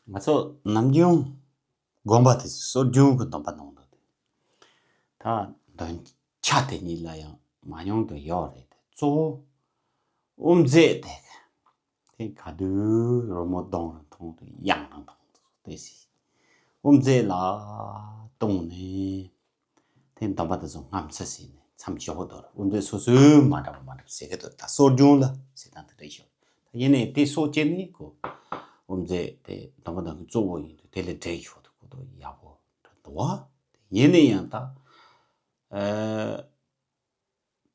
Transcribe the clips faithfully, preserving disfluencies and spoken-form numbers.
ང་ཚོ་ནམ་རྒྱུན་དགོན་པ་དེ་ཚོ་གསོ་སྦྱོང་གི་སྡོམ་པ་གནང་འདུག་སྟེ། ད་འདོན་ཆ་དེ་གཉིས་ལ་ཡང་མ་ཉུང་དུ་ཡོད་རེད་དེ། གཙོ་བོ་དབུ་མཛད་དེ་དེ་ག་དུས་རོལ་མོ་གདོང་རུ་མཐོང་དུ་དབྱངས་རུ་མཐོང་དུ་དེ་སི་དབུ་མཛད་ལ་གཏོང་ནས། དེ་སྡོམ་པ་དེ་ཚོ་རྔམ་ཚ་ཟིན་ནས་མཚམས་འཇོག་དོར་དབུ་མཛད་སོ་སོའི་མ་འདྲ་བ་མ་འདྲ་བ་ཟེར་གི་འདུག་ད་གསོ་སྦྱོང་ལ་ཟེར་སྟངས་དེ་འདྲ་ཞིག་ད་ཡིན་ནའི་དེ་སོ་བྱས་ནས་གོ། དབུ་མཛད་དེ་སྡོམ་པ་དང་གི་གཙོ་བོ་ཡིན་དུས་དེ་ལས་འབྲས་ཞོག་ཏུ་གོ་དོ་ཡག་པོ་འདྲ་འདུག་བ། དེ་ཡིན་ནའི་ཡང་ད་ཨ་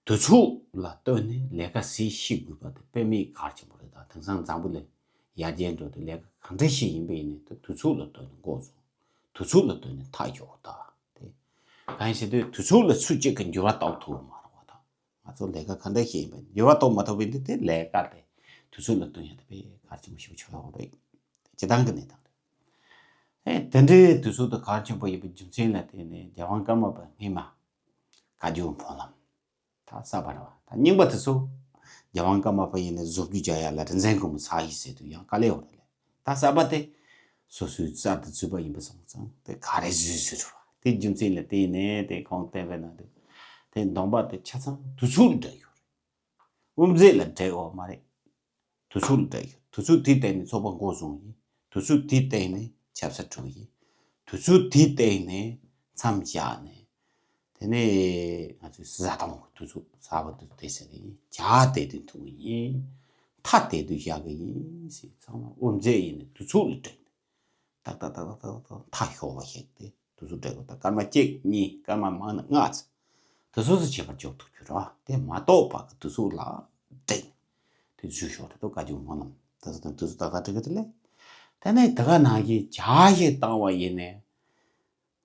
དུས་ཚོད་ལ་ལྟོས་ནས་ལས་ཀ་ཟིག་ཤེས་དགོས་པ་དེ་དཔེ་མེད་གལ་ཆེན་པོ་རེད། ད་དེང་སང་འཛམ་བུ་གླིང་ཡར་རྒྱས་འགྲོ་དུས་ལས་ཀ་ག་འདྲ་ཞིག་ཡིན་པ་ཡིན་ནའི་དུས་ཚོད་ལ་ལྟོས་ནས་འགོ་བཟུང་། དུས་ཚོད་ལ་ལྟོས་ནས་མཐའ་འཁྱོལ་ད་དེ། གང་ཡིན་ཟེར་དུས་དུས་ཚོད་ལ་སུ་གཅིག་གི་འགྱུར་བ་གཏོང་ཐུབ་མ་རེད་བ། ད་ང་ཚོ་ལས་ཀ་ག་འདྲ་ཞིག་ཡིན་པ་འགྱུར་བ་གཏོང་མ་ཐུབ་པ་ཡིན་དུས་དེ་ལས་ཀ་དེ་དུས་ཚོད་ལ་ལྟོས་ཡ་དེ་དཔེ་གལ་ཆེན་པོ་ཞིག་ཆགས་ཡོད་རེད། སྤྱི་བཏང་གི་གནས་སྟངས་རེད། ཨེ་དེ་འདྲའི་དུས་ཚོད་དེ་གལ་ཆེན་པོ་ཡིན་པའི་རྒྱུ་མཚན་ལ་བརྟེན་ནས་རྒྱལ་དབང་ཀརྨ་པ་སྔོན་མ་བཀའ་བརྒྱུད་སྨོན་ལམ་ད་གསར་པ་རེད་བ། ད་རྙིང་པ་དེ་ཚོ་རྒྱལ་དབང་ཀརྨ་པ་ཡིན་ནས་བཟོ་བཅོས་རྒྱག་ཡ་ལ་རིན་ཆེན་སྒོར་མོ་ཚ་ཡི་ཟེར་དུས་ཡང་དཀའ་ལས་ཡོད་རེད་ལས། ད་གསར་པ་དེ་སོ་སོའི་རྩལ་དུ་བཟོས་པ་ཡིན་པ་སོང་ཙང་དེ་ག་རེ་བཟོས་བཟོས་རེད་བ། དེ་རྒྱུ་མཚན་ལ་བརྟེན་ནས་དེ་ཁོང་བསྟན་པའི་ནང་དུ་དེ་སྡོམ་པ་དེ་ཆ་ཚང་དུས་ཚོད་ལ་འབྲེལ་ཡོད་རེད། དབུ་མཛད་ལ་འབྲེལ་ཡོད་མ་རེད། དུས་ཚོད་ལ་འབྲེལ་ཡོད། དུས་ཚོད་དེའི་སྟེང་ནས་ཚོགས་པ་འགོ་བཟུང་ཡིན། དུས་ཚོད་དེའི་སྟེང་ནས་ཆབ་གསང་གྲུབ་ཡིན། དུས་ཚོད་དེའི་སྟེང་ནས་མཚམས་བཞག་ནས། དེ་ནས་ང་ཚོས་བཟའ་བཏུང་གི་དུས་ཚོད་གསར་པ་དུ་དེ་ཟེར་གི་ཡིན། ཇ་དེ་དུས་འཐུང་གི་ཡིན། ཐ་དེ་དུས་བཞག་གི་ཡིན་ཟེར་ཚང་མ་དབུ་མཛད་ཡིན་ནས་དུས་ཚོད་ལ་འབྲེལ་ནས་ཏག་ཏག་ཏག་ཏག་ཏག་ཏག་མཐའ་ཤོར་བ་ཞིག་དེ་དུས་ཚོད་འབྲེལ་དགོས། ད་སྐར་མ་གཅིག་གཉིས་སྐར་མ་མང་ན་ལྔ་ཙམ་དུས་ཚོད་སུ་བྱེད་པར་འཇོག་ཐུབ་རྒྱུ་རེད་བ། དེ་མ་གཏོགས་པ་གི་དུས་ཚོད་ལ་འབྲེལ་ནས་དེ་ཚུལ་ཤོག་དེ་ཏོ་བཀའ་བརྒྱུད་སྨོན་ལམ་དེ་ཚོ་དང་དུས་ཚོད་ཏག་ཏག་འགྲིག་གི་དེ་ལས། དེ་ནས་དེ་ག་ནང་བཞིན་ཇ་ཞིག་བཏང་བ་ཡིན་ནས།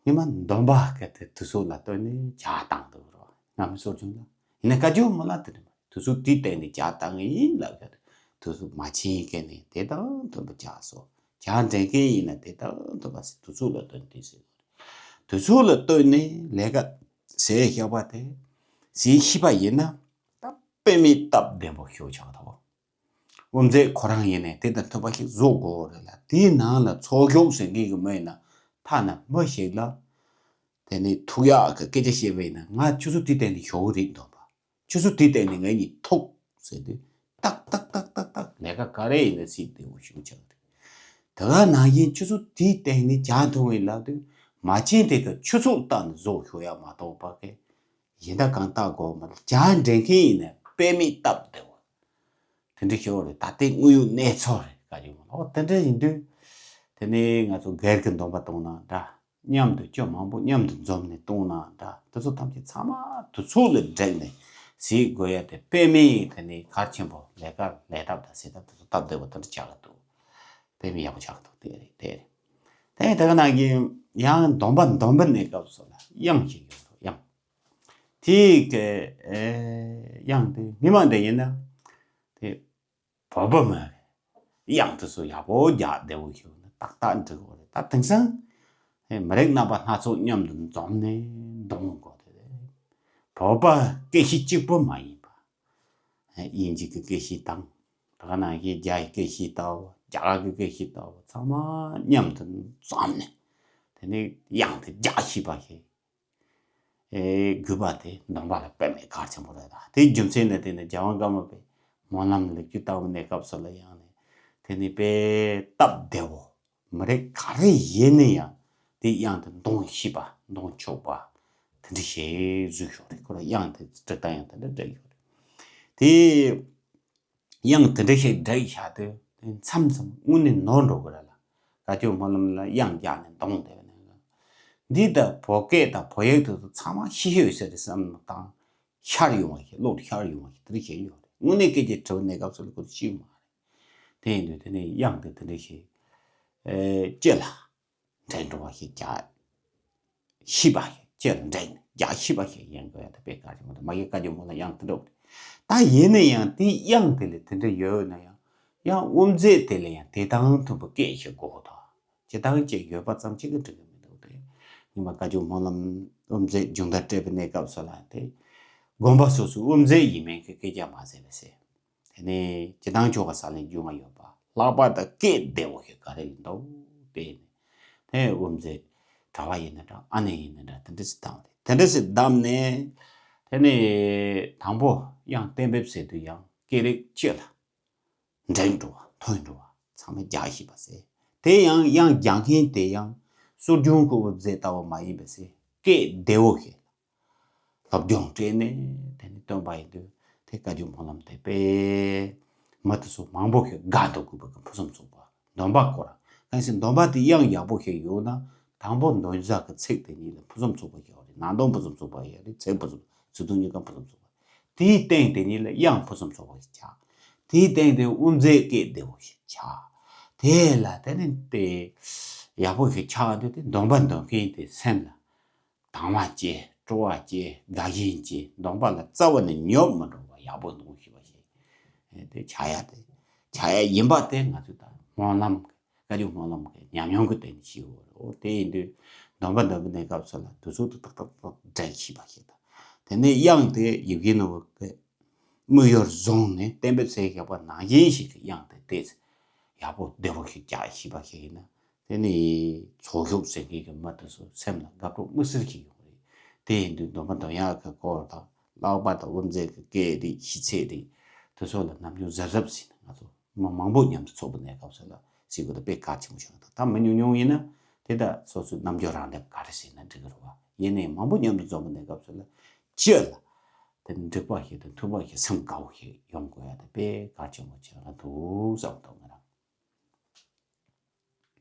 སྔོན་མ་སྡོམ་པ་གི་དེ་དུས་ཚོད་ལ་ལྟོས་ནས་ཇ་བཏང་འདུག་རོ། སྔ་མོ་གསོ་སྦྱོང་ལ། ཡིན་ན་བཀའ་བརྒྱུད་སྨོན་ལམ་དེ་འདྲ་མ་རེད། དུས་ཚོད་དེའི་སྟེང་ནས་ཇ་བཏང་ངེས་ཡིན་ལབ་ཀྱི་རེད། དུས་ཚོད་མ་ཕྱིན་མཁན་ནས་དེ་དང་མཐུན་པ་ཇ་གསོ། ཇ་འདྲེན་མཁན་ཡིན་ན་དེ་དང་མཐུན་པ་ཟེར་དུས་ཚོད་ལ་ལྟོས་ནས་དེ་ཟེར་བ་རེད། དུས་ཚོད་ལ་ལྟོས་ནས་ལས་ཀ་ཟེར་བཞག་པ་དེ་ཟེར་ཤེས་པ་ཡིན་ན་ད་དཔེ་མེད་སྟབས་བདེ་པོ་ཞིག་ཆགས་འདུག་དབུ་མཛད་ཁོ་རང་ཡིན་ནས་དེ་དང་མཐུན་པ་ཞིག་བཟོ་དགོས་རེད་ལ། དེའི་ནང་ལ་ཚོགས་ཞུགས་ཟེར་མཁན་གྱི་མི་ཡིན་ན་ཐ་ན་མི་ཞིག་ལ་དེ་ནས་ཐུག་ཡག་གི་སྐད་ཆ་བཤད་པ་ཡིན་ན། ང་ཆུ་ཚོད་དེའི་སྟེང་ནས་ཞོགས་རེད་འདོན་པ། ཆུ་ཚོད་དེའི་སྟེང་ནས་ངེད་གཉིས་ཐུག་ཟེར་དུས་ཏག་ཏག་ཏག་ཏག་ཏག་ལས་ཀ་ག་རེ་ཡིན་ན་སྲིད་བདེ་བོ་ཞིག་ཆགས་འདུག་དེ་ག་ནང་བཞིན་ཆུ་ཚོད་དེའི་སྟེང་ནས་ཇ་འཐུང་བའི་ལབ་དུས་མ་བྱན་དེ་ག་ཆུ་ཚོད་བཏང་ནས་བཟོ་ཞུ་ཡག་མ་གཏོགས་པ་གི་གཞན་དག་གང་ལྟ་དགོས་མ་རེད། ཇ་འདྲེན་མཁན་ཡིན་ན་དཔེ་མེད་སྟབས་བདེ་བ་དེ་འདྲ་ཞིག་རེད། ད་ལྟའི་དངོས་ཡོད་གནས་ཚུལ་རེད། བཀའ་བརྒྱུད་སྨོན་ལམ་འོ་དེ་འདྲ་ཡིན་དུས་དེ་ནས་ང་ཚོ་སྒེར་གྱི་སྡོམ་པ་གཏོང་ན་འདྲ། མཉམ་དུ་ཅོ་མང་པོ་མཉམ་དུ་འཛོམས་ནས་གཏོང་ན་འདྲ། དེ་ཚོ་ཐམས་ཅད་ཚང་མ་དུས་ཚོད་ལ་འགྲིག་ནས་ཟེར་དགོས་ཡ་དེ་དཔེ་མེད་དེ་ནས་གལ་ཆེན་པོ་ལས་ཀ་ལས་ཐབས་དང་ཟེར་ཐབས་དེ་ཚོ་སྟབས་བདེ་བོ་དེ་འདྲ་ཆགས་ཀྱི་འདུག་དཔེ་མེད་ཡག་པོ་ཆགས་ཀྱི་འདུག་དེ་རེད་དེ་རེད། དེ་དེ་ག་ནང་གི་ཡང་སྡོམ་པ་འདོན་པའི་གནས་སྐབས་སུ་ལ་དབྱངས་ཤིག་ཡོད་འདུག་དབྱངས། དེ་གི་ཨེ་དབྱངས་དེ་སྔོན་མ་འདྲ་ཡིན་ན་དེ་བོད་པ་མ་རེད། དབྱངས་དེ་ཚོ་ཡག་པོ་རྒྱག་བདེ་བོ་ཞིག་ན་ཏག་ཏག་འགྲིག་གི་རེད། ད་དེང་སང་ཨེ་མི་རིགས་རྣམ་པ་སྣ་ཚོགས་མཉམ་དུ་འཛོམས་ནས་འདོན་དགོས་དེ་རེད། བོད་པ་སྐད་བཤད་གཅིག་པུ་མ་ཡིན་པ། དབྱིན་ཇི་གི་སྐད་བཤད་དང་། ད་ག་ནང་བཞིན་རྒྱ་ཡི་སྐད་བཤད་ལྟ་བུ། རྒྱ་གར་གྱི་སྐད་བཤད་ལྟ་བུ་ཚང་མ་མཉམ་དུ་འཛོམས་ནས་དེ་ནས་དབྱངས་དེ་རྒྱག་ཤེས་པ་ཞིག་ཨེ་དགོས་པ་དེ་སྡོམ་པ་ལ་དཔེ་མེད་གལ་ཆེན་པོ་རེད། ད་དེའི་རྒྱུ་མཚན་ནི་དེ་ནི་རྒྱལ་དབང་ཀརྨ་པའི་སྨོན་ལམ་ལེགས་བཅོས་བཏང་བའི་གནས་སྐབས་སུ་ལ་ཡང་ནས་དེ་ནི་དཔེ་སྟབས་བདེ་བོ། མི་རིགས་ག་རེ་ཡིན་ན་ཡང་དེ་དབྱངས་དེ་འདོན་ཤེས་པ་འདོན་ཆོག་པ་དེ་འདྲ་ཞིག་བཟོས་ཤོག་རེད། ཁོ་རང་དབྱངས་དེ་འབྲི་སྟངས་ཡང་དེ་འདྲ་འདྲ་ཡོད་རེད། དེ་དབྱངས་དེ་འདྲ་ཞིག་འབྲི་བཞག་དུས་དེ་མཚམས་མཚམས་དངོས་གནས་ནོར་འགྲོ་གི་རེད་ལ། བཀའ་བརྒྱུད་སྨོན་ལམ་ལ་དབྱངས་རྒྱག་ནས་འདོན་བསྡད་པ་ནས་འདི་ལྟ་བོད་སྐད་དང་བོད་ཡིག་དེ་ཚོ་ཚང་མ་ཤེས་ཡོད་ཟེར་ཏེ་བསམ་བློ་བཏང་ཤར་ཡོང་བ་ཞིག་བློ་ཤར་ཡོང་བ་ཞིག་དེ་འདྲ་ཞིག་ཡོད་རེད། དངོས་གནས་སྐད་ཆ་དྲི་བ་གནས་སྐབས་སུ་ལ་ཁོ་ཚོ་ཤེས་ཡོད་མ་རེད། དེ་ཡིན་དུས་དེ་ནས་དབྱངས་དེ་དེ་འདྲ་ཞིག་ཨེ་ལྕེ་ལ་འདྲེན་འགྲོ་བ་ཞིག་རྒྱག་ཤེས་པ་ཞིག་ལྕེ་ལ་འདྲེན་རྒྱག་ཤེས་པ་ཞིག་ཡིན་དགོས་ཡ་དེ་དཔེ་གལ་ཆེན་པོ་འདུག་མ་གི་བཀའ་བརྒྱུད་སྨོན་ལམ་དབྱངས་དེ་འདྲ་བོ་རེད། ད་ཡིན་ན་ཡང་དེ་དབྱངས་དེ་ལ་དེ་འདྲ་ཡོད་ན་ཡང་ཡང་དབུ་མཛད་དེ་ལ་ཡང་དེ་དང་མཐུན་པའི་སྐད་ཞིག་དགོས་དོ། ཇི་ལྟར་ཅིག་ཡོད་པ་ཙམ་གཅིག་གིས་འགྲིག་གི་མི་འདུག་སྟེ། ཉི་མ་བཀའ་བརྒྱུད་སྨོན་ལམ་དབུ་མཛད་མཇུག་མཐར་སྤྲད་པའི་གནས་སྐབས་སུ་ལ་དེ། དགོན་པ་སོ་སོའི་དབུ་མཛད་ཡིན་མིན་གྱི་སྐད་ཆ་མ་ཟེར་བས་ཟེར། དེ་ནས་སྤྱི་བཏང་ཆོ་ག་ས་ལེན་རྒྱུ་མ་ཡོད་པ་ལྷག་པར་དུ་སྐད་བདེ་བོ་ཞིག་ག་རེ་ཡིན་འདུག་སྤེལ་ནས། དེ་དབུ་མཛད་གྲྭ་བ་ཡིན་ན་འདྲ། ཨ་ནེ་ཡིན་ན་འདྲ། དེ་འདྲ་ཞིག་བདམས་ཏེ། དེ་འདྲ་ཞིག་བདམས་ནས། དེ་ནས་དང་པོ་དབྱངས་གཏན་འབེབས་ཟེར་དུས་ཡང་སྐད་རིགས་སྤྱི་ལ་འགྲིག་འགྲོ་བ། མཐུན་འགྲོ་བ་ཚང་མས་རྒྱག་ཤེས་པ་ཟེར། དེ་ཡང་དབྱངས་རྒྱག་མཁན་དེ་ཡང་སྲོལ་རྒྱུན་གྱི་དབུ་མཛད་ལྟ་བུ་མ་ཡིན་པ་ཟེར། སྐད་བདེ་བོ་ཞིག་ལ་སློབ་སྦྱོང་སྤྲད་ནས། དེ་ནས་བཏོན་པ་ཡིན་དུས། དེ་བཀའ་བརྒྱུད་སྨོན་ལམ་དེ་དཔེ་མི་དེ་ཚོ་མང་པོ་ཞིག་དགའ་འདུག་དགོས་པ་གི་ཕུན་སུམ་ཚོགས་པ། འདོན་པ་ཁོ་རང་། གང་ཞིག་འདོན་པ་དེ་དབྱངས་ཡག་པོ་ཞིག་ཡོད་ན། དང་པོ་འདོན་ས་གི་ཚིག་དེ་ཉིད་ལ་ཕུན་སུམ་ཚོགས་པ་ཞིག་ཡོད་རེད། ནང་དོན་ཕུན་སུམ་ཚོགས་པ་ཡོད་རེད། ཚིག་ཕུན་སུམ། ཚིག་དོན་གཉིས་ཀ་ཕུན་སུམ་ཚོགས་པ། དེའི་སྟེང་དེ་ཉིད་ལ་དབྱངས་ཕུན་སུམ་ཚོགས་པ་ཞིག་ཆགས། དེའི་སྟེང་དེ་དབུ་མཛད་སྐད་བདེ་བོ་ཞིག་ཆགས། དེ་ལ་དེ་ནི་དེ་ཡག་པོ་ཞིག་ཆགས་དུས། དེ་འདོན་པ་འདོན་མཁན་དེ་སེམས་ལ་དང་བ་སྐྱེ། སྤྲོ་བ་སྐྱེ། དགའ་ཞེན་སྐྱེ། འདོན་པ་ལ་རྩ་བ་ནས་ཉོབ་མི་འགྲོ་བ་ཡག་པོ་འདོན་ཤེས་པ་ཞིག་དེ་ཆགས་ཡ། དེ་ཆགས་ཡ་ཡིན་པ་དེ་ང་ཚོས་ད་སྨོན་ལམ། བཀའ་བརྒྱུད་སྨོན་ལམ་གྱི་ཉམས་མྱོང་གི་སྟེང་ནས་ཤེས་དགོས་རེད། འོ་དེ་ཡིན་དུས་འདོན་པ་འདོན་པའི་གནས་སྐབས་སུ་ལ་དུས་ཚོད་དུ་ཏག་ཏག་ཏག་སྒྲིག་ཤེས་པ་ཞིག་དང་། དེ་ནས་དབྱངས་དེ་ཡི་གེ་ནོར་བུ་གི་དམིགས་ཡུལ་བཟུང་ནས་གཏན་འབེབས་ཟེར་བཞག་པ་ནང་བཞིན་ཞིག་གི་དབྱངས་དེ་ཏོག་ཙམ་ཡག་པོ་བདེ་བོ་ཞིག་རྒྱག་ཤེས་པ་ཞིག་ཡིན་ན། དེ་ནི་ཚོགས་ཞུགས་ཟེར་མཁན་གྱི་མི་དེ་ཚོ་སེམས་ལ་དགའ་སྤྲོ་དམིགས་བསལ་ཞིག་ཡོང་གི་རེད། དེ་ཡིན་དུས་འདོན་པ་འདོན་ཡག་གི་སྐོར་དང་། ལྷག་པར་དུ་དབུ་མཛད་ཀྱི་སྐད་རིགས། ཤེས་ཚད་རིགས་དེ་ཚོ་ལ་ནམ་རྒྱུན་གཟབ་གཟབ་བྱས་ནས། ང་ཚོ་མི་མང་པོ་མཉམ་དུ་ཚོགས་པའི་གནས་སྐབས་སུ་ལ་ཤེས་དགོས་དེ་དཔེ་གལ་ཆེན་པོ་ཞིག་འདུག་ད་མི་ཉུང་ཉུང་ཡིན་ན་དེ་ད་སོ་སོའི་རྣམ་འགྱུར་རང་ལས་ག་རེ་བྱས་ན་འགྲིག་གི་རེད་བ། ཡིན་ནའི་མང་པོ་མཉམ་དུ་འཛོམས་པའི་གནས་སྐབས་སུ་ལ་སྤྱི་ལ་དེ་འགྲིག་པ་ཞིག་དང་མཐུན་པ་ཞིག་སེམས་དགའ་བོ་ཞིག་ཡོང་དགོས་ཡ་དེ་དཔེ་གལ་ཆེན་པོ་ཆགས་ཀྱི་འདུག་བསམ་འདུག་ང་རང་།